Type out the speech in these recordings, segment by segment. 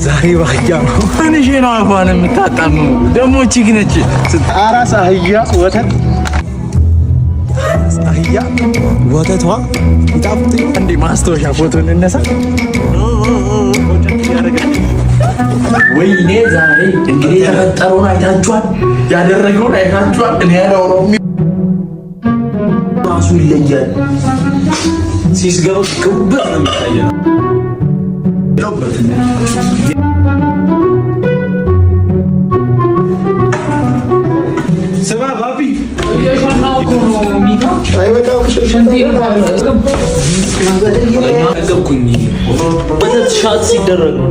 ዛሬ ባህያ ነው። ትንሽ ነው አፏን የምታጣምመው። ደግሞ chick ነች። አራስ አህያ ወተት አህያ ወተቷ ይጣፍጥ። እንዴ ማስታወሻ ፎቶ እንነሳ። ወይኔ ዛሬ እንግዲህ የተፈጠረውን አይታችኋል፣ ያደረገውን አይታችኋል። እኔ ያላወራሁም ራሱ ይለያል። ሲስገበገቡበት ነው የሚታየው። ስማ ባቢ ወተት shot ሲደረግ ነው።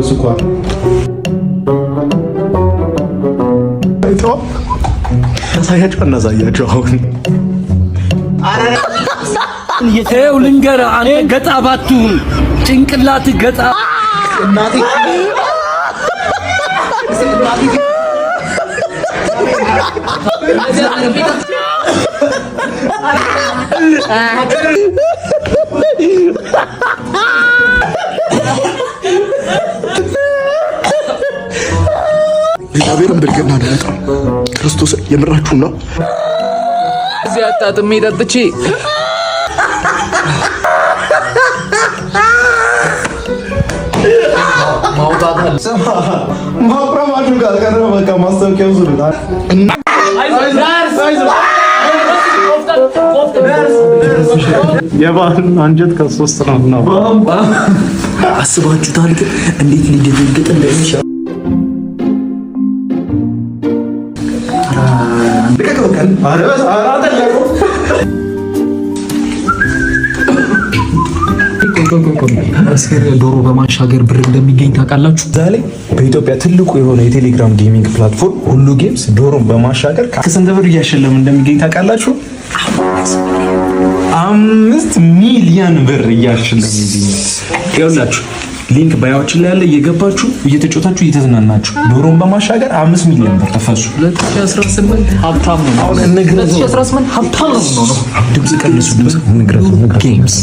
ስኳር አሳያቸው እናሳያቸው። አሁን ይኸው ልንገርህ፣ አንተ ገጣ ባትሁን ጭንቅላት ገጣ እግዚአብሔርን ብልግና ነው በጣም ክርስቶስ የምራችሁን ነው። እዚህ አጣጥሜ ጠጥቼ ማውጣት አለ። ማቁረማችሁ ካልቀረ በቃ ማስታወቂያው ዝም የባህልን አንጀት ከሶስት ነው ነው አስባችሁታል ግን እንዴት ሊደነግጥ እንደሚችል። ዶሮ በማሻገር ብር እንደሚገኝ ታውቃላችሁ? ዛሬ በኢትዮጵያ ትልቁ የሆነ የቴሌግራም gaming platform ሁሉ ጌምስ ዶሮን በማሻገር ከስንት ብር እያሸለመ እንደሚገኝ ታውቃላችሁ? 5 ሚሊዮን ብር እያሸለመ ይገኛል። ይኸውላችሁ link bio ኣችን ላይ ያለ እየገባችሁ እየተጫወታችሁ እየተዝናናችሁ ዶሮን በማሻገር 5 ሚሊዮን ብር ተፈሱ። 2018 ሀብታም ነው። አሁን እንግረዘው። 2018 ሀብታም ነው ነው። ድምጽ ቀንሱ። ድምጽ እንግረዘው። ጌምስ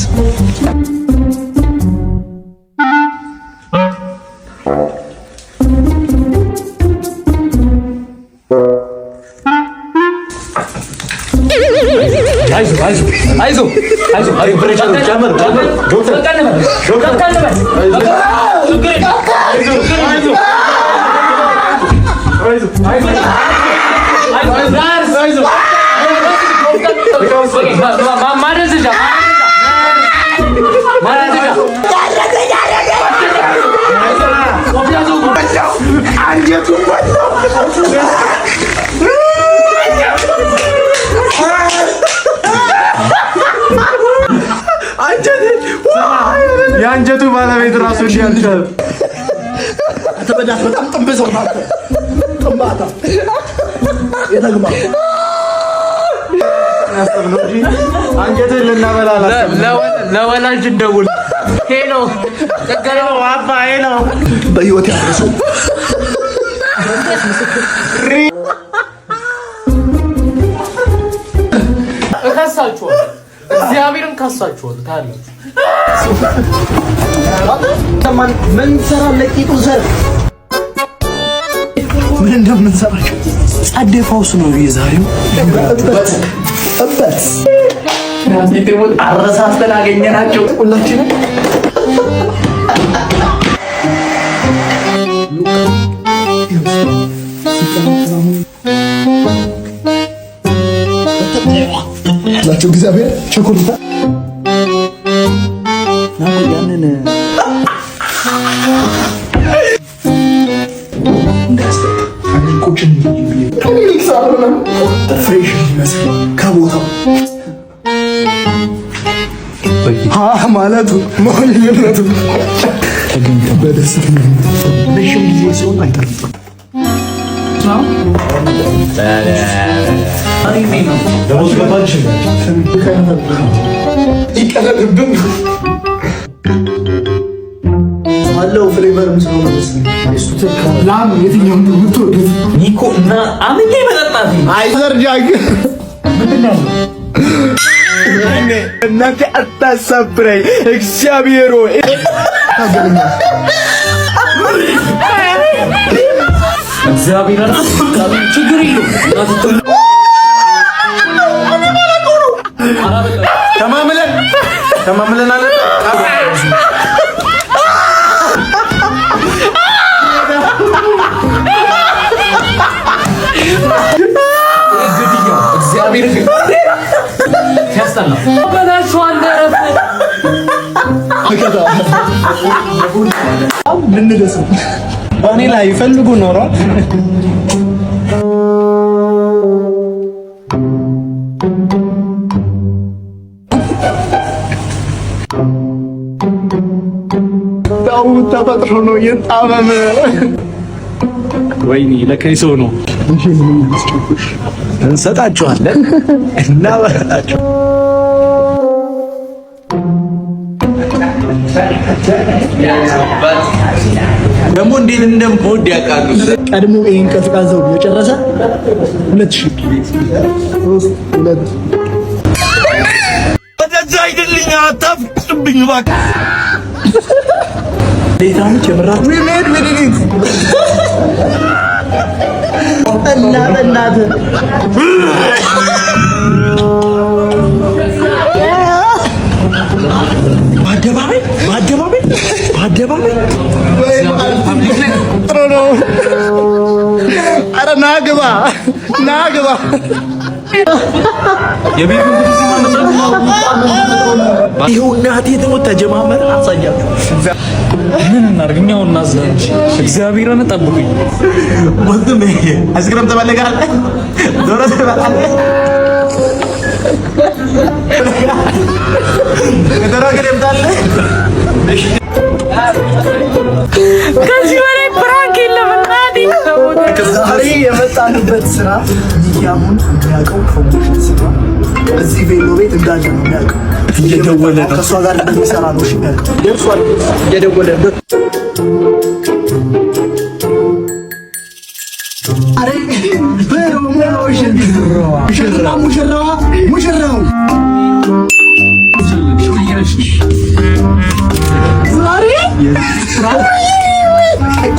የአንጀቱ ባለቤት ራሱ እንዲህ አልቻለም። በጣም ጥንብ ሰው ናት። ጥንባታ የተግባ አንጀትን ልናበላ ለወላጅ እንደውል። Hello ጥገናው አባ hello በህይወት ያደረሰው እከሳችኋለሁ፣ እግዚአብሔርን ከሳችኋለሁ። ታያላችሁ። ምን ትሰራለህ? ቂጡ ዘር ምን እንደምንሰራቸው ጸዴ ፈውስ ነው የዛሬው። እበት እበት አረሳስተን አገኘናቸው ሁላችንም ላቸው እግዚአብሔር ቸኮልታ ያንን ፍሬሽ ይመስል ከቦታው ማለቱ መሆንነቱ በደስታ ረዥም ጊዜ ሲሆን አይጠርም። ይቀለድብን። አለው flavor ም ስለሆነ ላም የትኛው ነው የምትወዱት? ኒኮ እና አምኜ መጠጣት አይዘር ጃግ እናንተ አታሳፍረኝ፣ እግዚአብሔር ሆይ። እግዚአብሔር ችግር የለውም። ተማምለን ተማምለን አለ። እግዚአብሔር ሲያስጠላ ልንደስ እኔ ላይ ይፈልጉ ኖሯል። ጣው ተፈጥሮ ነው የጣመመ። ወይኔ ለከይ ሰው ነው። እንሰጣችኋለን፣ እናበላችሁ። ደግሞ እንዴት እንደምወድ ያውቃሉ። ቀድሞ ይሄን ቀዝቃዛው የጨረሰ 2000 3 2 ወደዛ አይደልኝ፣ አታፍጥብኝ እባክህ። ሌታኖች የምራት we made we did it እና በእናትህ በአደባባይ በአደባባይ በአደባባይ ጥሩ ነው። ኧረ ና ግባ ና ግባ። ይኸው እናቴ ትሞት ተጀማመረ። አሳያችሁ ምን እናድርግ? እኛው እናዝናለን። እግዚአብሔርን ጠብቁኝ። ወንድሜ አይስክሬም ትፈልጋለህ? ዶሮ ትበላለህ? ዶሮ ክሬም ታለህ? ከዚህ በላይ prank የለም። እናቴ ዛሬ የመጣንበት ስራ ሚዲያሙን የሚያውቀው promotion ስራ እዚህ ቬሎ ቤት እንዳለ ነው የሚያውቀው። እየደወለ ነው። ከእሷ ጋር እንደሚሰራ ነው እሺ የሚያውቀው። ደርሷል። እየደወለ ነው። አሬ promotion ሙሽራ ሙሽራዋ ሙሽራው ዛሬ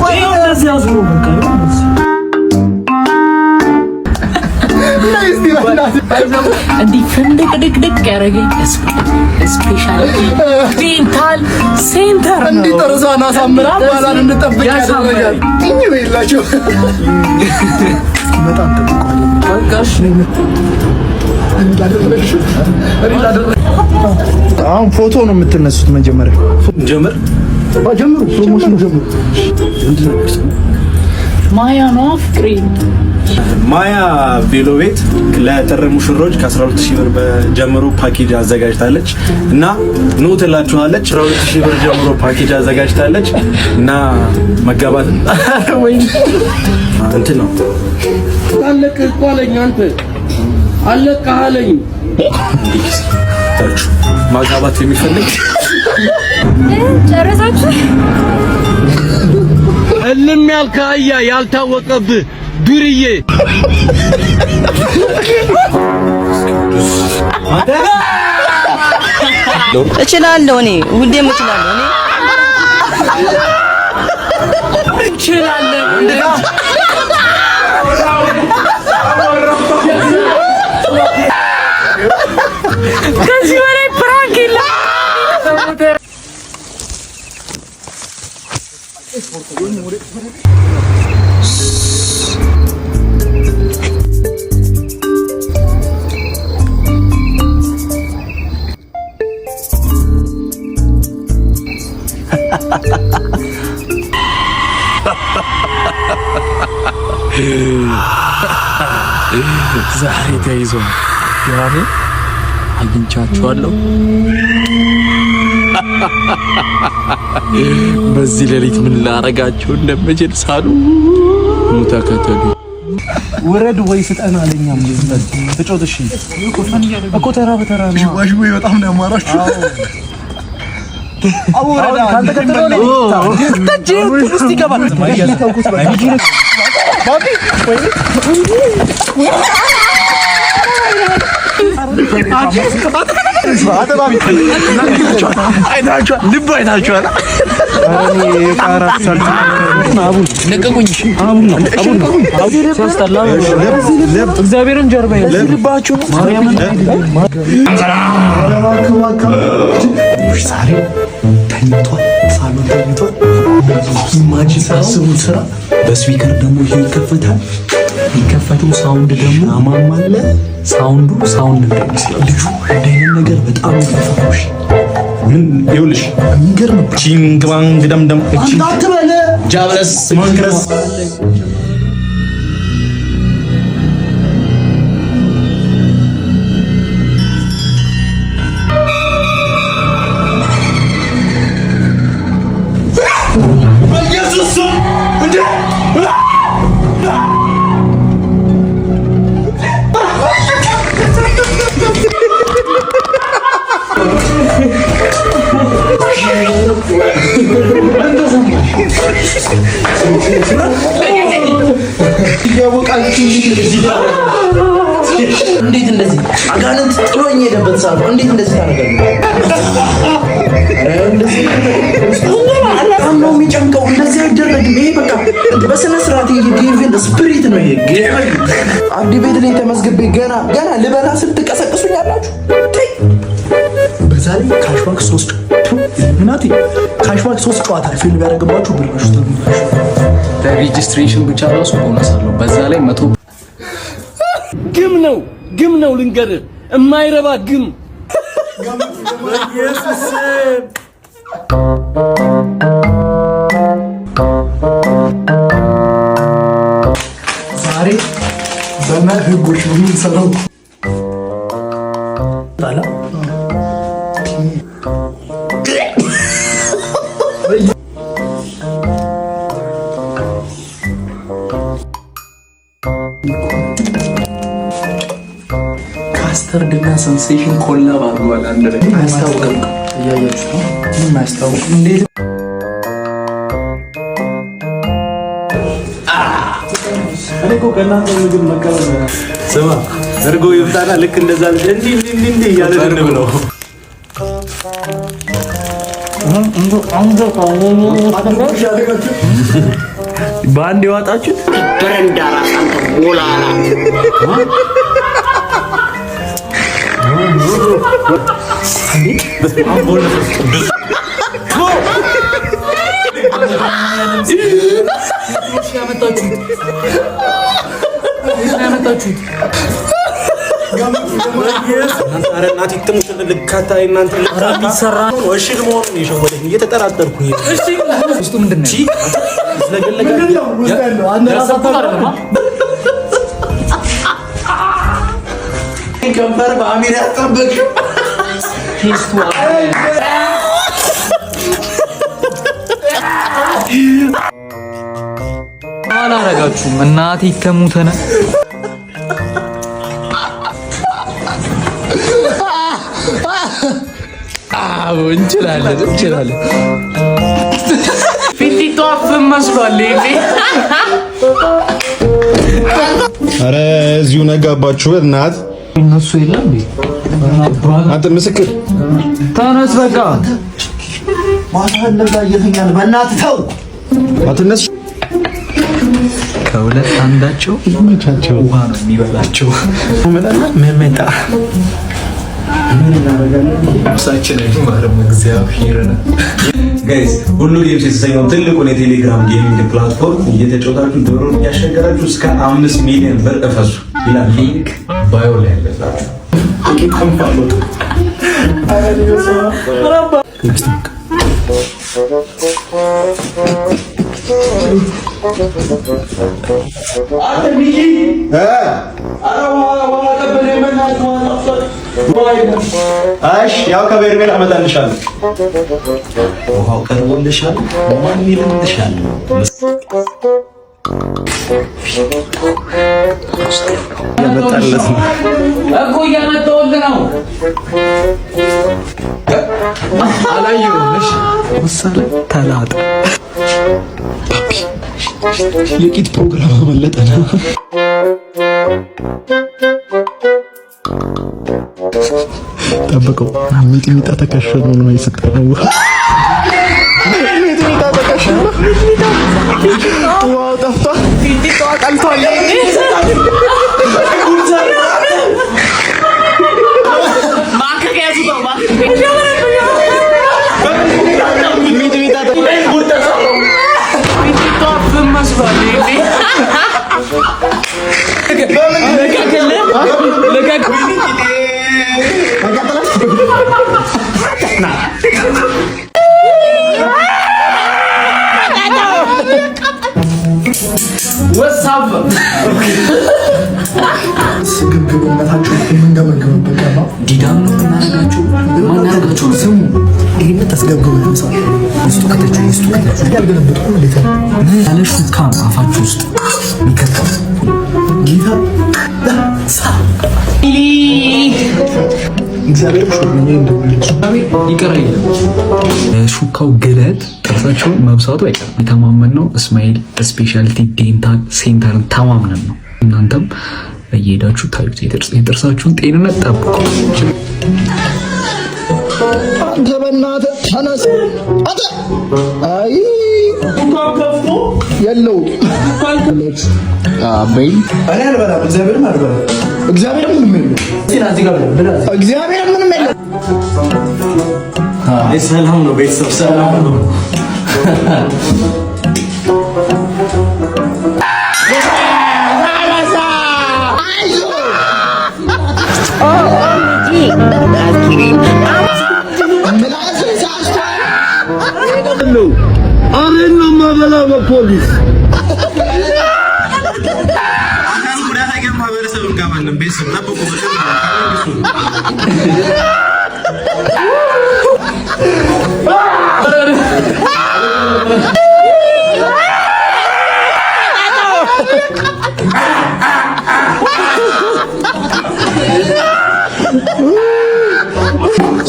ቆይ እንደዚህ አዙሮ በቃ እንዲህ ፍንድቅድቅድቅ ያደረገኝ special dental center ነው። እንዲህ ጥርሷን አሳምራ ባሏን እንድጠብቅ ያደረጋል። እኚህ የላቸው በጣም ጠብቋል። አሁን ፎቶ ነው የምትነሱት። መጀመሪያ ጀምር ጀምሩ፣ promotion ኑ ጀምሩ። ማያ ነው ፍቅሬ። ማያ ቬሎ ቤት ለጥር ሙሽሮች ከ12000 ብር ጀምሮ ፓኬጅ አዘጋጅታለች እና ኑ ትላችኋለች። 12000 ብር ጀምሮ ፓኬጅ አዘጋጅታለች እና መጋባት ወይ እንትን ነው። አለቅህ እኮ አለኝ። አንተ አለቅህ አለኝ። ማጋባት የሚፈልግ ጨረሳችሁ? እልም ያልክ አህያ ያልታወቀብህ ዱርዬ። እችላለሁ እኔ ሁሌም እችላለሁ እኔ እንችላለን። ከዚህ በላይ prank የለም። ዛሬ ተይዟል። ዛሬ አግኝቻችኋለሁ። በዚህ ሌሊት ምን ላረጋችሁ እንደምችል ሳሉ ኑ ተከተሉ። ውረድ ወይ ስጠን አለኛም ተጫወት። እሺ እኮ ተራ በተራ ነው። ሽዋሽዌ በጣም ነው ያማራችሁ። ልብ አይታችኋል። እግዚአብሔርን ጀርባ ልባችሁ ዛሬ ተኝቷል፣ ሳሎን ተኝቷል። Imagine ሳስቡት ስራ በ speaker ደግሞ ይሄ ይከፈታል። የሚከፈተው sound ደግሞ አማም አለ። Sound ኡ sound እንዳይመስለው ልጁ እንዲህ አይነት ነገር በጣም ነው የሚፈራው። እሺ ምን ይኸውልሽ፣ የሚገርም ቺንግ ባንግ ደምደም አንተ አትበለ ጃብለስ ማንክረስ እንዴት እንደዚህ አጋንንት ጥሎኝ ሄደበት ሰዓት ነው። እንዴት እንደዚህ ታደርጋለህ? ኧረ እንደዚህ በጣም ነው የሚጨንቀው። እንደዚህ አይደረግም። ይሄ በቃ በስነ ስርዓት ይሄ devil spirit ነው። ይሄ አዲ ቤት ላይ ተመዝግቤ ገና ገና ልበላ ስል ትቀሰቅሱኛላችሁ። በዛ ላይ cashback ሶስት ምናት cashback ሶስት ጨዋታ fail ቢያደርግባችሁ ብራችሁ ተመላሽ። ለ registration ብቻ ራሱ ቦነስ አለው። በዛ ላይ 100 ግም ነው፣ ግም ነው ልንገርህ፣ የማይረባ ግም። ዛሬ በመህጎች ነው የምንሰራው። ጣላ Custard እና Sensation collab አድርጓል አንድ ላይ። አያስታውቅም። እያያችሁ ነው። ምንም አያስታውቅም። እንዴት እኔ እኮ ከእናንተ ምግብ መቀበል ስማ፣ እርጎ ይምጣና ልክ እንደዛ ልጅ እንዲህ እንዲህ እንዲህ እያለ እንብለው። በአንድ የዋጣችሁት በረንዳ ራስ አንተ ሞላላ። ኧረ እናቴ ትሙት ልካታ እናንተ ልካታ እሺ መሆኑን የሸወደኝ እየተጠራጠርኩኝ ውስጡ ምንድን ነው? ከንፈር በአሚር ያስጠበቅሽው ቴስቱ አላረጋችሁም። እናቴ ተሙተነ አዎ እንችላለን እንችላለን። ፊንጢጦ አፍም መስሏል። ይሄ ኧረ እዚሁ ነጋባችሁ። እናት እነሱ የለም እንዴ? አንተ ምስክር ተነስ በቃ። ማታ እንደዛ እየተኛን በእናትህ ተው። አትነሱ። ከሁለት አንዳቸው ውሃ ነው የሚበላቸው። መመጣ ነፍሳችንን ይማርም እግዚአብሔርን። Guys፣ ሁሉ Games የተሰኘውን ትልቁን የቴሌግራም gaming platform እየተጫወታችሁ ዶሮን እያሸገራችሁ እስከ 5 ሚሊዮን ብር እፈሱ ይላል። Link bio ላይ ያለላችሁ። እሺ ያው ከበርሜል አመጣልሻለሁ። ውሃው ቀርቦልሻል። ማን ይልልሻል? ያመጣለት ነው እኮ እያመጣሁልህ ነው። አላየሁም። እሺ መሰለ ተላጠ። የቂጥ ፕሮግራም አመለጠን። ጠብቀው፣ ሚጥሚጣ ተከሸኖ ነው የሰጠነው። ሚጥሚጣ ተከሸኖ ውሃው ጠፍቷል። ፊንጢጣዋ ቀልቷል። ስግብግብነታቸው የምንገመግምበት ቀን ነው። ዲዳም ነው የምናደርጋቸው ማናደርጋቸው ነው። ስሙ፣ ይህንን ተስገብግበው ያንሳል። ውስጡ ከተችው ውስጡ ከተችው ያልገለበጥኩም እንዴት ነው? ያለ ሹካ ነው አፋችሁ ውስጥ የሚከተው። ጌታ እግዚአብሔር ይቅር አይልም። ሹካው ግለት ጥርሳቸውን መብሳቱ አይቀርም። የተማመን ነው እስማኤል Specialty Dental Center ን ተማምነን ነው። እናንተም እየሄዳችሁ ታዩት። የጥርሳችሁን ጤንነት ጠብቁ። አንተ በእናትህ ተነስ። አንተ አይ የለው አበይ እኔ አልበላም፣ እግዚአብሔርን አልበላም። እግዚአብሔር ምንም የለው። እግዚአብሔር ምንም የለው። አይ ሰላም ነው ቤተሰብ፣ ሰላም ነው። ማህበረሰብ እንጋባለን። ቤተሰብ ጠብቁ።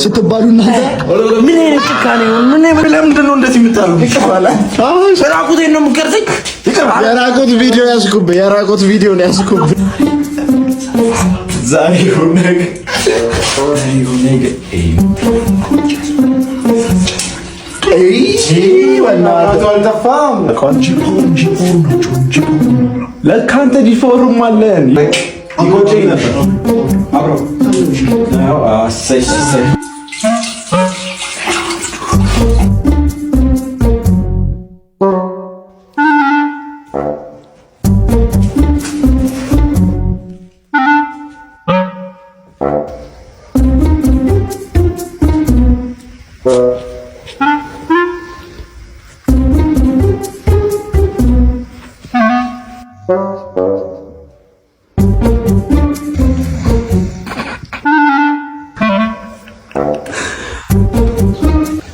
ስትባሉ እናንተ ምን አይነት ጭካኔ ነው? ምን ለምንድን ነው እንደዚህ የምታደርጉት? ራቁቴን ነው የምትቀርጸኝ? የራቁት ቪዲዮ ያዝኩብህ፣ የራቁት ቪዲዮ ነው ያዝኩብህ። ዛሬ ይሁን ነገ፣ ዛሬ ይሁን ነገ። በእናትህ አልጠፋም። G power ናቸው። G power ለካ አንተ ዲፎርም አለን። ይቆጨኝ ነበር አብሮ አሰይ እሰይ።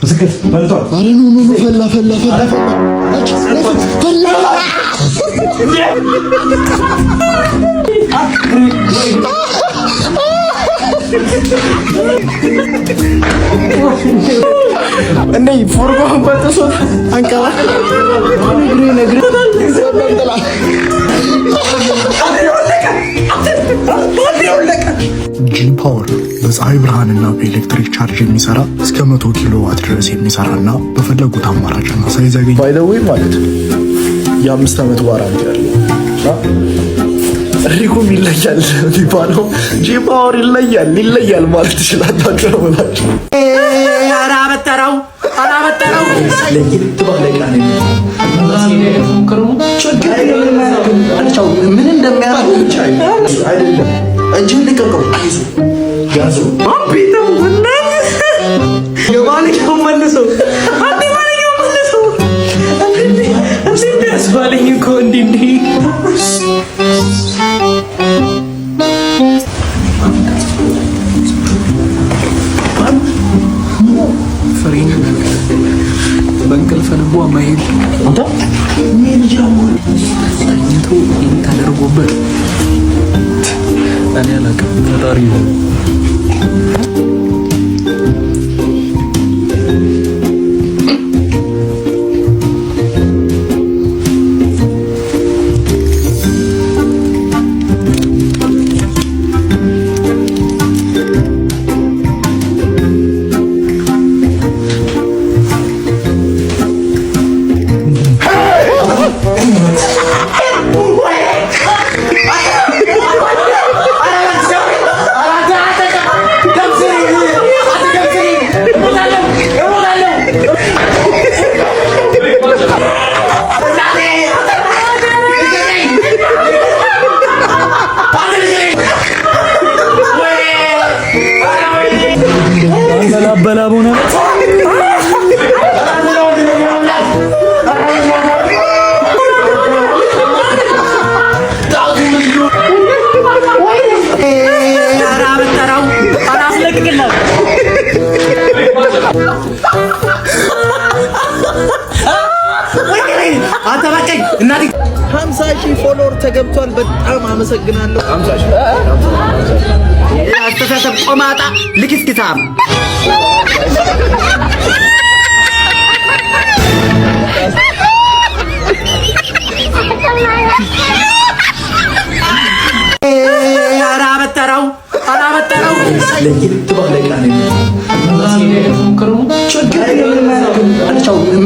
ምስክር በልቷል። አረ no no no፣ ፈላ ፈላ ፈላ ፈላ ፈላ። እንዴ ፎርጎን በጥሶት አንቀባ ነግሬ ነግሬ G Power በፀሐይ ብርሃንና በኤሌክትሪክ ቻርጅ የሚሰራ እስከ 100 ኪሎ ዋት ድረስ የሚሰራና በፈለጉት አማራጭና size ያገኝ። By the way ማለት የ5 ዓመት warranty ያለው ሪኩም ይለያል የሚባለው G Power ይለያል ይለያል ማለት ትችላላችሁ ነው ብላችሁ። ኧረ አበጠረው፣ ኧረ አበጠረው። ለየት ባለ ዕቃ ነው የመጣው። ችግር የለም። ምን እንደሚያደርጉ ብቻ አይደለም። እጅህን ልቀቀው። አይዞህ ያዘው። የባልየው መልሶ አንዴ ባልየው መልሶ እንዴ እንዴ ያስባለኝ እኮ እንዴ እንዴ። ፍሬን በእንቅልፍ ልቧ መሄድ አንተ ይሄ ልጅ አሁን እኔ አላውቅም። ፈጣሪ ነው። እናቴ 50,000 follower ተገብቷል። በጣም አመሰግናለሁ። አስተሳሰብ ቆማጣ ልክስክሳም። ኧረ አበጠረው፣ ኧረ አበጠረው። ለየት ባለ ዕቃ ነው የመጣው። ችግር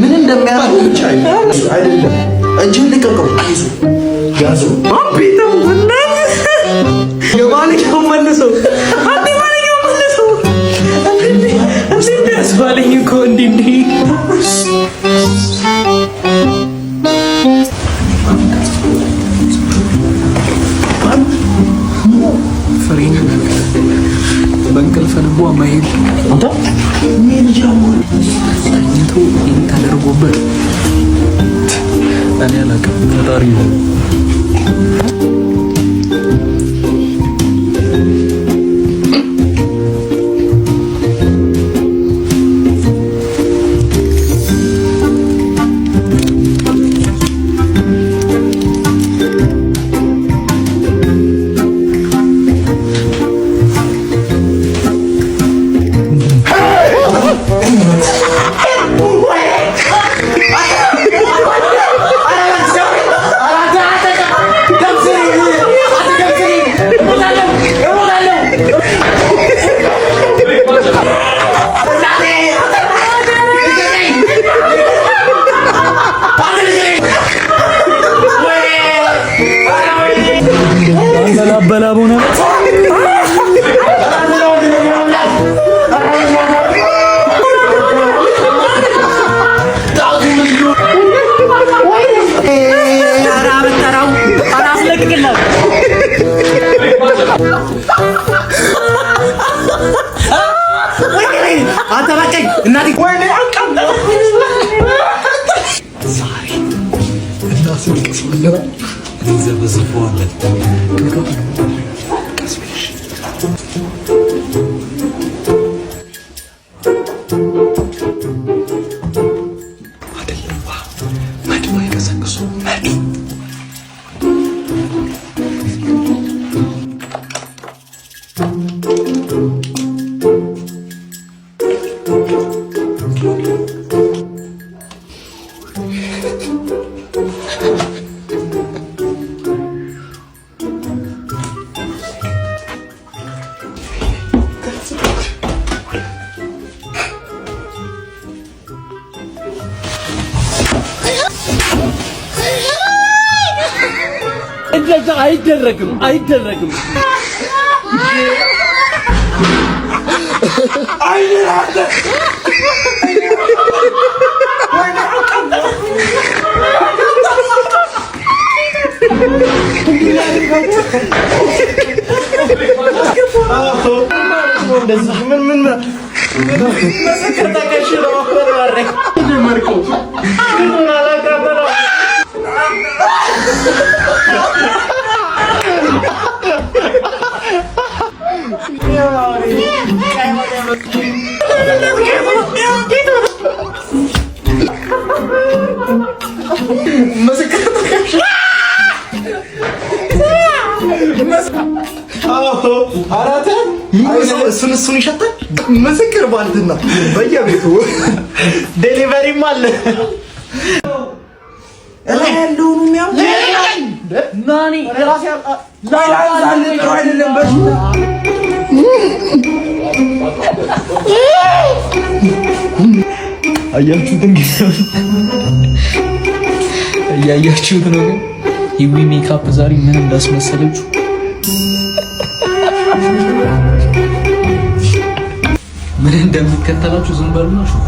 ምን እንደሚያደርጉ ብቻ አይደለም። እጅህን ልቀቀው፣ አይዞህ ያዘው። የባለጌው መልሶ አንዴ ባለጌው መልሶ እንዴ ያስባለኝ እኮ እንዲህ እንዲህ። ፍሬን በእንቅልፍ ልቧ መሄድ ተኝቶ ይህን ተደርጎበት እኔ አላውቅም። ፈጣሪ ነው። ኧረ አበጠረው፣ ኧረ አስለቅቅለት። አንተ በቃኝ እናቴ። እንዘበዝፈዋለን። እንደዛ አይደረግም፣ አይደረግም። እሱን እሱን ይሸታል። ምስክር ባልትና በየቤቱ delivery ም አለ። አያችሁት እንግዲህ እያያችሁት ነው። ግን ሂዊ ሜካፕ ዛሬ ምን እንዳስመሰለችው ምን እንደሚከተላችሁ ዝም በሉና ሹፉ።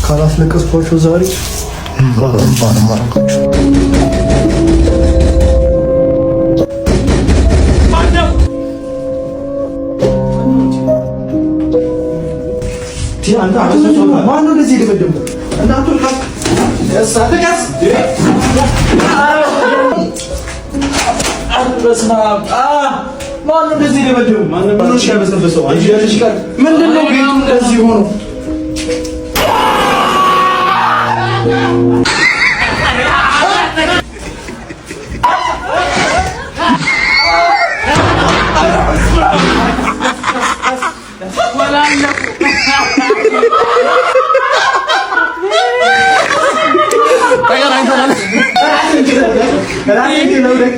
ካላስለቀስኳቸው ዛሬ እንባ ነው የማደርጋቸው። ማነው እንደዚህ የደበደበው? ማነው እንደዚህ የደበደበው? ምንድን ነው ቤቱ እንደዚህ ሆኖ?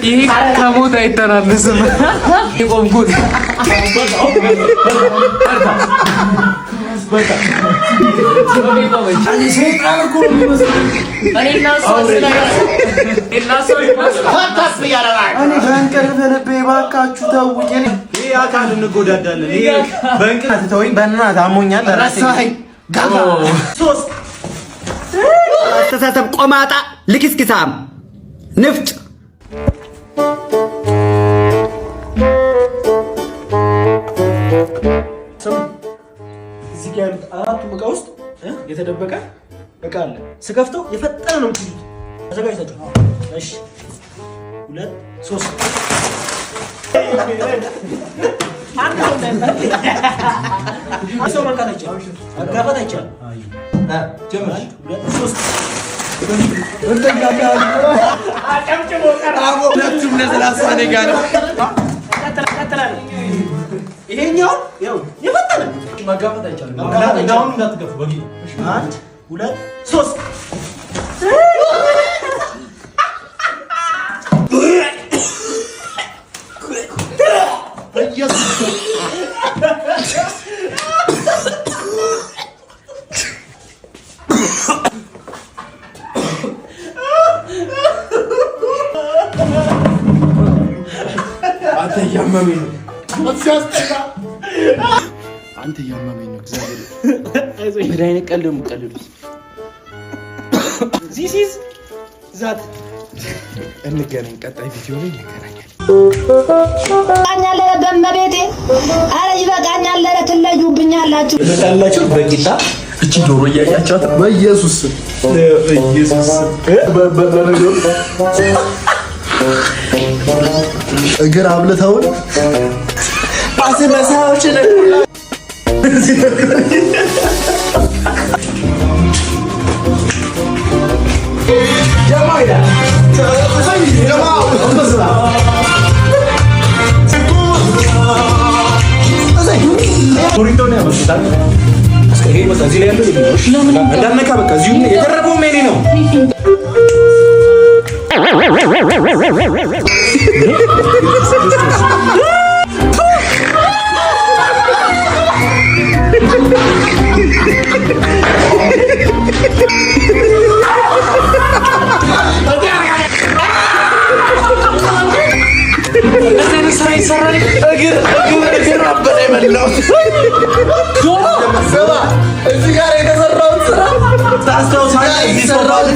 ይህ ከሞት አይተናነስም። የቆምኩት እኔ በእንቅልፍ ልቤ እባካችሁ ተውኝ። ይሄ አካል እንጎዳዳለን። ይሄ በእንቅልፍ ተወኝ፣ በእናትህ አሞኛል። ረሳኸኝ። ጋጋ ሶስት አስተሳሰብ ቆማጣ ልክስክሳም ንፍጥ እዚህ ጋር ያሉት አራቱም እቃ ውስጥ የተደበቀ እቃ አለ። ስከፍተው የፈጠነ ነው የምትይዙት። ተዘጋጅታችሁ? እሺ፣ ሁለት ሶስት። አንድ ሰው መንካት አይቻልም፣ መጋፋት አይቻልም። ጀምር። ሁለት ሶስት። ሁለቱም ለሰላሳ ደቂቃ ነው። ይሄኛውን ያው የፈጠነ መጋፋት አይቻልም። እንዳሁኑ እንዳትገፉ በጊዜ አንድ ሁለት ሶስት። አንተ እያመመኝ ነው። አንተ እያመመኝ ነው። እግዚአብሔር ምን አይነት ቀልድ ነው የምትቀልዱት? This is that። እንገናኝ፣ ቀጣይ ቪዲዮ ላይ እንገናኛለን። ይበቃኛል፣ ኧረ በእመቤቴ፣ ኧረ ይበቃኛል፣ ኧረ ትለዩብኛላችሁ። ያላችሁ በቂጣ እቺ ዶሮ እያያቸዋት በኢየሱስ ስም በኢየሱስ በለነገሩ እግር አብልተውን አስመሳዎችን ቡሪቶን ያመጡታል። ይሄ በቃ እዚህ ላይ ያለው የኔ ነው። እንዳትነካ በቃ እዚሁ የተረፈውም የኔ ነው። እዚህ ጋር የተሰራውን ስራ ታስታውሳለህ? እዚህ ሰራሁት።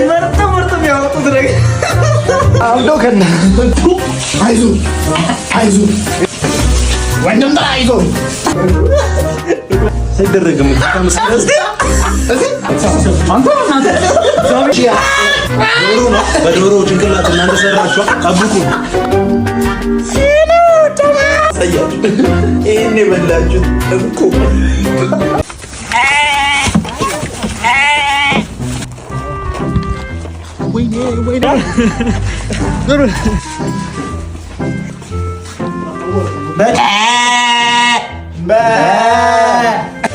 ምርጥ ምርጥ የሚያወጡት ነገር አብዶ ከነ አይዞህ አይዞህ ወንድም አይዞህ አይደረግም። ዶሮ ነው። በዶሮ ጭንቅላት እናንተ ሰራችሁ። ጠብቁ። ላሳያችሁ። ይህን የበላችሁት እንኩ።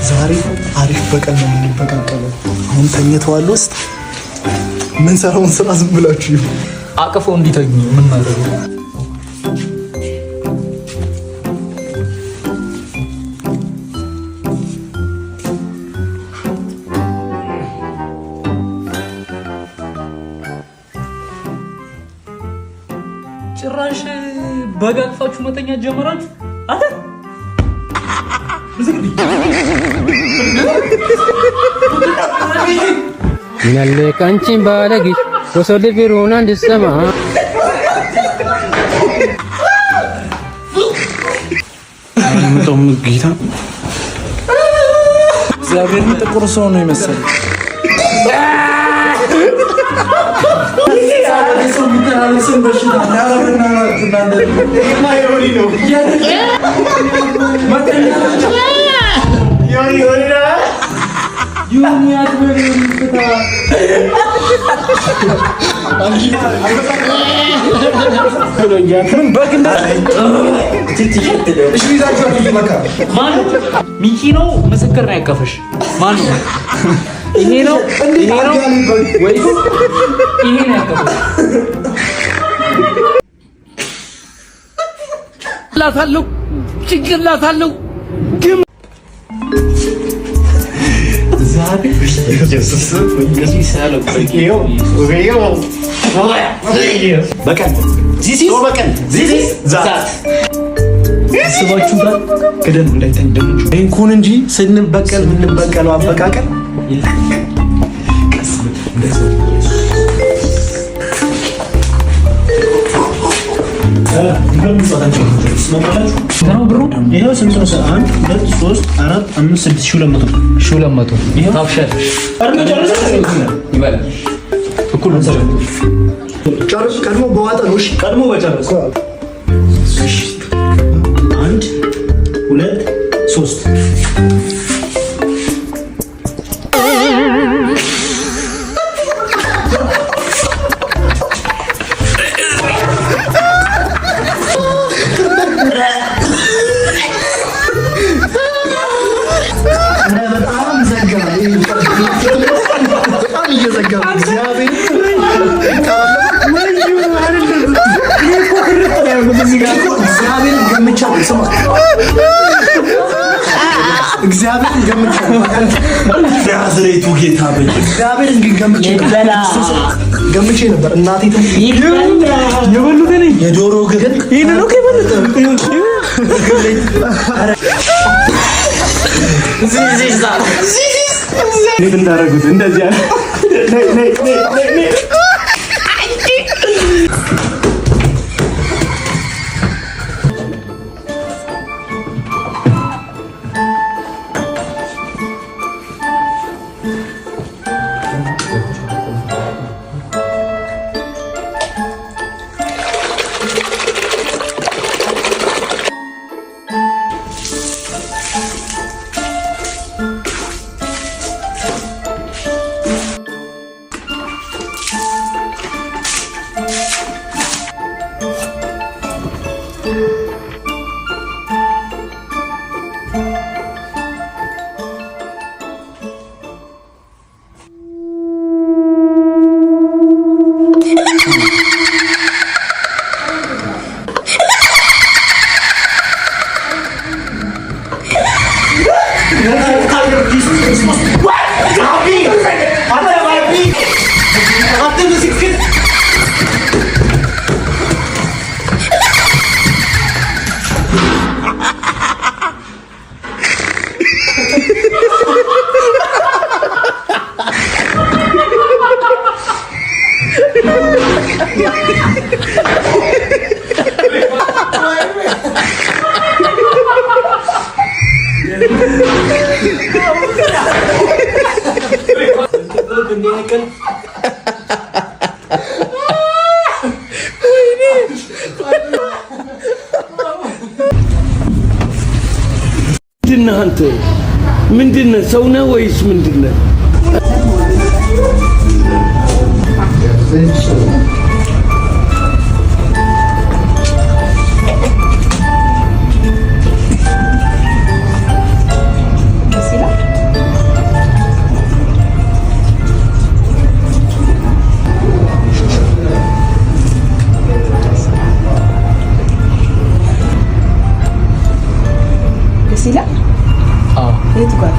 ዛሬ አሪፍ በቀል ነው የምንበቃቀለው። አሁን ተኝተዋል። ውስጥ ምን ሰራውን ስራ ዝም ብላችሁ ይሁን። አቅፈው እንዲተኙ የምናደርገው። ጭራሽ በግ አቅፋችሁ መተኛት ጀመራችሁ። አንተ Nallekanchi balagi osoo firuun andisama. ጌታ እግዚአብሔር ጥቁር ሰው ነው የመሰለኝ። ማነው? ሚኪ ነው ምስክር ነው ያቀፈሽ። ማነው? ይሄ ነው ይሄ ነው ወይስ ይሄ ነው ያቀፈሽ? ጭንቅላት ጭንቅላት አለው። በቀን በቀን ዛት አስባችሁታል? ክደን እንዳይተኝ ደንቹ እንኩን እንጂ ስንበቀል የምንበቀለው አበቃቀል ነው ብሩ። ይኸው ስንት ነው? አንድ ሁለት ሶስት አራት አምስት ስድስት ሺህ ሁለት መቶ 200 ታፍሻለሽ። ይበላል እኩል ጨርሱ። ቀድሞ በዋጠ ነው። እሺ ቀድሞ በጨረሱ። አንድ ሁለት ሶስት በጣም ዘጋ። በጣም እየዘጋ ነው። እግዚአብሔር እግዚአብሔርን ገምቻለሁ። ስማ እግዚአብሔርን ገምቻለሁ። ናዝሬቱ ጌታ በይ እግዚአብሔርን ግን ገምቼ ነበር። ገምቼ ነበር። እናቴ ትሙት የበሉትን የዶሮ እግር ይህንን ነው የበሉት። እንዴት እንዳደረጉት እንደዚህ ያለ ነይ ነይ ነይ ነይ ነይ። ምንድነህ አንተ? ምንድነህ? ሰው ነህ ወይስ ምንድነህ? ደስ ይላል። የቱ ጋር?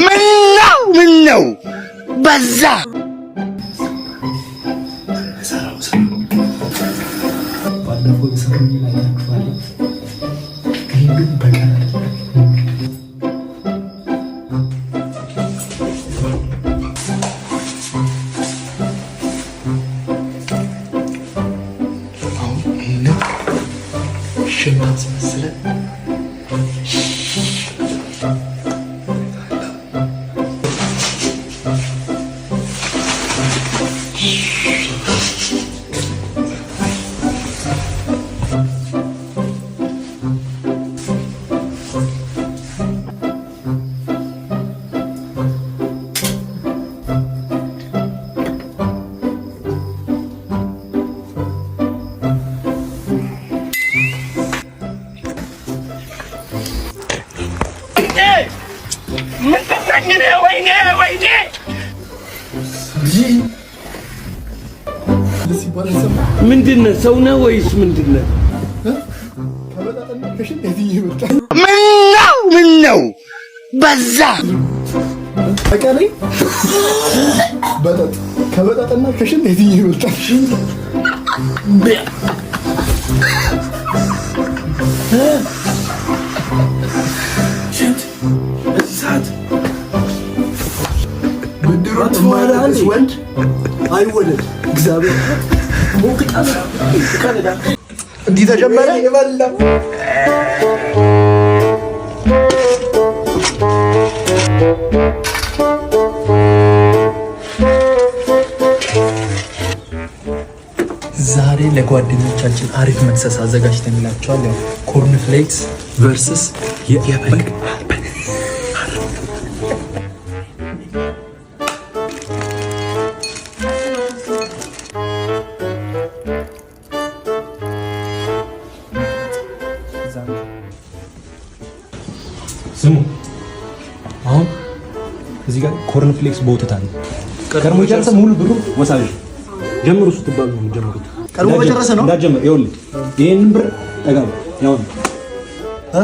ምነው ምነው በዛ። ባለፈው የሰሩኝ አይታችኋል። ይህ ግን በቀን አሁን ይህንን ሽንት አስመስለን ምንድነህ? ሰው ነህ ወይስ ምንድነህ? ምነው ምነው በዛ። በቀለኝ በጠጥ ከበጣጥና ከሽንት የትኛው ይበልጣል? ብድሩን የማይመልስ ወንድ አይወለድ። እግዚአብሔር እንዲህ ተጀመረ። ዛሬ ለጓደኞቻችን አሪፍ መክሰስ አዘጋጅተንላቸዋል። ያው corn flakes versus የበግ ስሙ፣ አሁን እዚህ ጋር corn flakes በወተት አለ። ቀድሞ የጨረሰ ሙሉ ብሩ ወሳጅ። ጀምሩ ስትባሉ ነው የምትጀምሩት። ቀድሞ በጨረሰ ነው እንዳትጀምር። ይኸውልህ ይሄንን ብር ጠጋ በል። ያው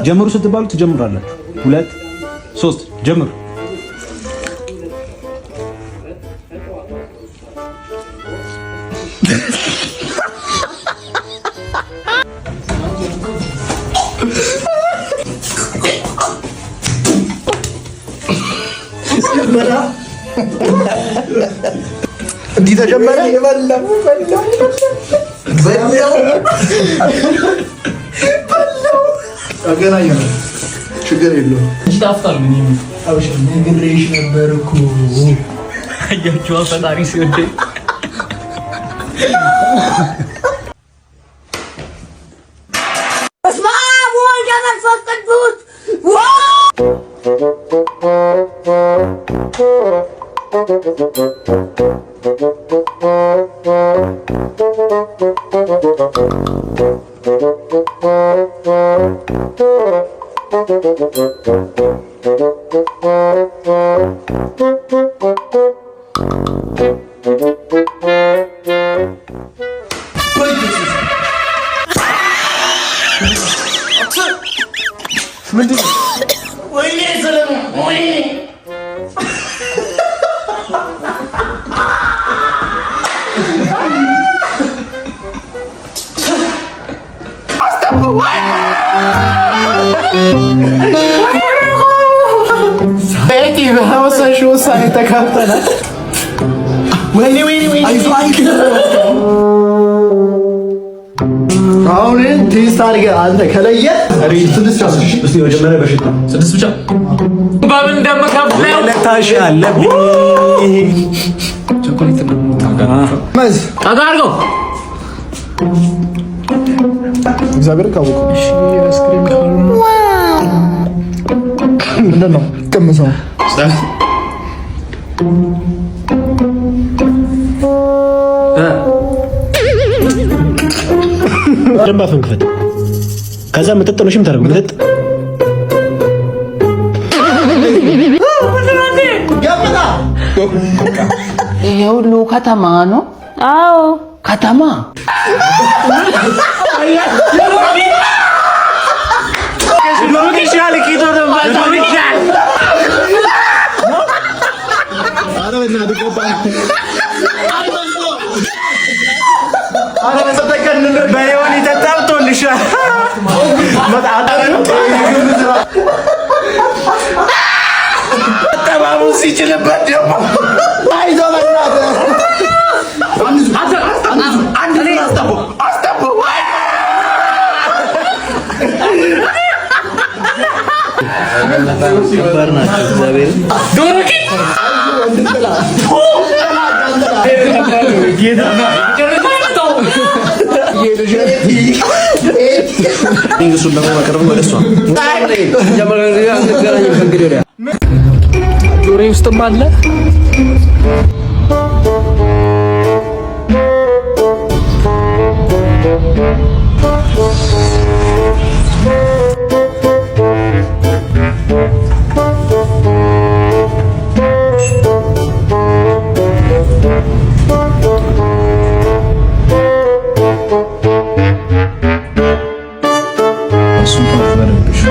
ጀምሩ ስትባሉ ትጀምራላችሁ። 2 3 ጀምሩ። እንዲህ ተጀመረ። አገናኘነው፣ ችግር የለውም። ነግሬሽ ነበር እኮ። አያችኋ ፈጣሪ ሲወደኝ። በስመ አብ ወወልድ ወመንፈስ ቅዱስ። ቤቲ በወሰንሽው ውሳኔ ተካፍተናል። ወይኔ ወይኔ ወይኔ፣ አሁን taste አድርገህ አንተ ከለየህ ስድስት እስቲ መጀመሪያ በሽታ ስድስት ብቻ በምን እንደምከፍለው ለታሽ አለብኝ። ቸኮሌት ነው። መዝ ጠጋ አድርገው። እግዚአብሔር ካወቀ ምንድን ነው ቅምሰው? በደንብ አፍህን ክፈት። ከዛ ምጥጥ ነው የምታደርገው። ምጥጥ ይሄ ሁሉ ከተማ ነው። አዎ። ከተማ። በዮኒ ተጣብቶልሻል። ጠባቡ ሲችልበት ደግሞ አይዞህ በእናትህ። አንድ አስጠቦ አስጠቦ። ከባድ ናቸው። እግዚአብሔር እሱን ደግሞ መቅረብ ወደ እሷ ጆሮዬ ውስጥም አለ። እሱን part በደንብ እሺ።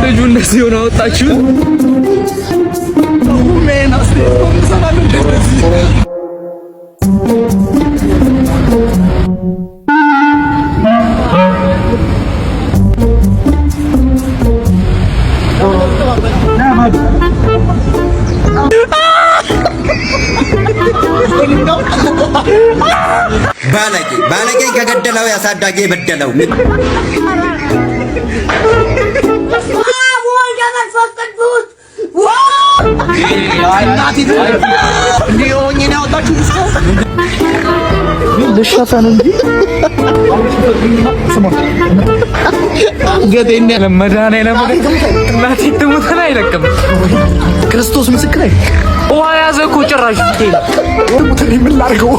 ልጁ እንደዚህ ሆነ አወጣችሁ። ባለጌ ባለጌ ከገደለው ያሳዳጊ የበደለው። አብ ወልድ መንፈስ ቅዱስ። ልሸፈን እንጂ። መድኃኒዓለም እናቴ ትሙትን አይለቅም። ክርስቶስ ምስክር። ውሃ ያዘ እኮ ጭራሽ። ትሙት፣ እኔ ምን ላድርገው?